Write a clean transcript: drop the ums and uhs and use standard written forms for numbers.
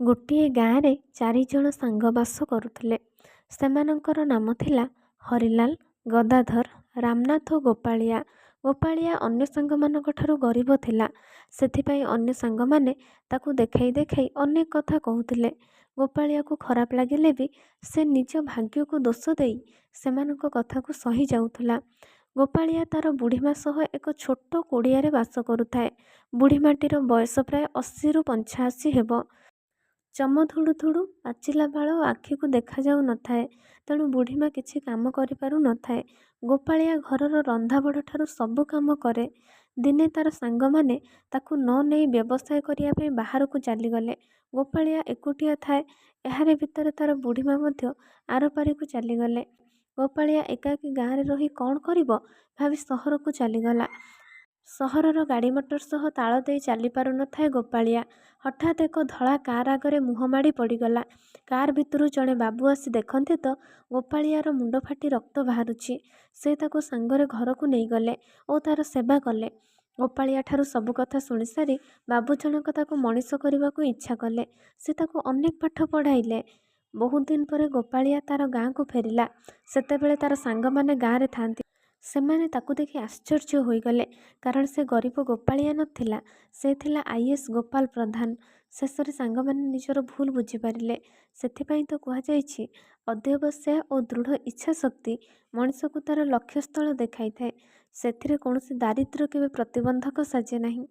ଗୋଟିଏ ଗାଁରେ ଚାରିଜଣ ସାଙ୍ଗ ବାସ କରୁଥିଲେ। ସେମାନଙ୍କର ନାମ ଥିଲା ହରିଲାଲ, ଗଦାଧର, ରାମନାଥ ଓ ଗୋପାଳିଆ। ଗୋପାଳିଆ ଅନ୍ୟ ସାଙ୍ଗମାନଙ୍କଠାରୁ ଗରିବ ଥିଲା। ସେଥିପାଇଁ ଅନ୍ୟ ସାଙ୍ଗମାନେ ତାକୁ ଦେଖାଇ ଦେଖାଇ ଅନେକ କଥା କହୁଥିଲେ। ଗୋପାଳିଆକୁ ଖରାପ ଲାଗିଲେ ବି ସେ ନିଜ ଭାଗ୍ୟକୁ ଦୋଷ ଦେଇ ସେମାନଙ୍କ କଥାକୁ ସହି ଯାଉଥିଲା। ଗୋପାଳିଆ ତା'ର ବୁଢ଼ୀମା ସହ ଏକ ଛୋଟ କୁଡ଼ିଆରେ ବାସ କରୁଥାଏ। ବୁଢ଼ୀମାଟିର ବୟସ ପ୍ରାୟ 80ରୁ 85 ହେବ। ଚମ ଧୁଡ଼ୁ ଧୁଡ଼ୁ, ପାଚିଲା ବାଳ ଓ ଆଖିକୁ ଦେଖାଯାଉ ନ ଥାଏ। ତେଣୁ ବୁଢ଼ୀମା କିଛି କାମ କରିପାରୁ ନ ଥାଏ। ଗୋପାଳିଆ ଘରର ରନ୍ଧାବଢ଼ାଠାରୁ ସବୁ କାମ କରେ। ଦିନେ ତା'ର ସାଙ୍ଗମାନେ ତାକୁ ନ ନେଇ ବ୍ୟବସାୟ କରିବା ପାଇଁ ବାହାରକୁ ଚାଲିଗଲେ। ଗୋପାଳିଆ ଏକୁଟିଆ ଥାଏ। ଏହାରି ଭିତରେ ତା'ର ବୁଢ଼ୀମା ମଧ୍ୟ ଆରପାରିକୁ ଚାଲିଗଲେ। ଗୋପାଳିଆ ଏକାକୀ ଗାଁରେ ରହି କ'ଣ କରିବ ଭାବି ସହରକୁ ଚାଲିଗଲା। ସହରର ଗାଡ଼ିମଟର ସହ ତାଳ ଦେଇ ଚାଲିପାରୁ ନ ଥାଏ ଗୋପାଳିଆ। ହଠାତ୍ ଏକ ଧଳା କାର୍ ଆଗରେ ମୁହଁମାଡ଼ି ପଡ଼ିଗଲା। କାର୍ ଭିତରୁ ଜଣେ ବାବୁ ଆସି ଦେଖନ୍ତି ତ ଗୋପାଳିଆର ମୁଣ୍ଡ ଫାଟି ରକ୍ତ ବାହାରୁଛି। ସେ ତାକୁ ସାଙ୍ଗରେ ଘରକୁ ନେଇଗଲେ ଓ ତା'ର ସେବା କଲେ। ଗୋପାଳିଆଠାରୁ ସବୁକଥା ଶୁଣିସାରି ବାବୁ ଜଣକ ତାକୁ ମଣିଷ କରିବାକୁ ଇଚ୍ଛା କଲେ। ସେ ତାକୁ ଅନେକ ପାଠ ପଢ଼ାଇଲେ। ବହୁତ ଦିନ ପରେ ଗୋପାଳିଆ ତା'ର ଗାଁକୁ ଫେରିଲା। ସେତେବେଳେ ତା'ର ସାଙ୍ଗମାନେ ଗାଁରେ ଥାଆନ୍ତି। ସେମାନେ ତାକୁ ଦେଖି ଆଶ୍ଚର୍ଯ୍ୟ ହୋଇଗଲେ। କାରଣ ସେ ଗରିବ ଗୋପାଳିଆ ନ ଥିଲା। ସେ ଥିଲା I. S. Gopal ପ୍ରଧାନ। ଶେଷରେ ସାଙ୍ଗମାନେ ନିଜର ଭୁଲ୍ ବୁଝିପାରିଲେ। ସେଥିପାଇଁ ତ କୁହାଯାଇଛି, ଅଧ୍ୟବସାୟ ଓ ଦୃଢ଼ ଇଚ୍ଛାଶକ୍ତି ମଣିଷକୁ ତା'ର ଲକ୍ଷ୍ୟସ୍ଥଳ ଦେଖାଇଥାଏ। ସେଥିରେ କୌଣସି ଦାରିଦ୍ର୍ୟ କେବେ ପ୍ରତିବନ୍ଧକ ସାଜେ ନାହିଁ।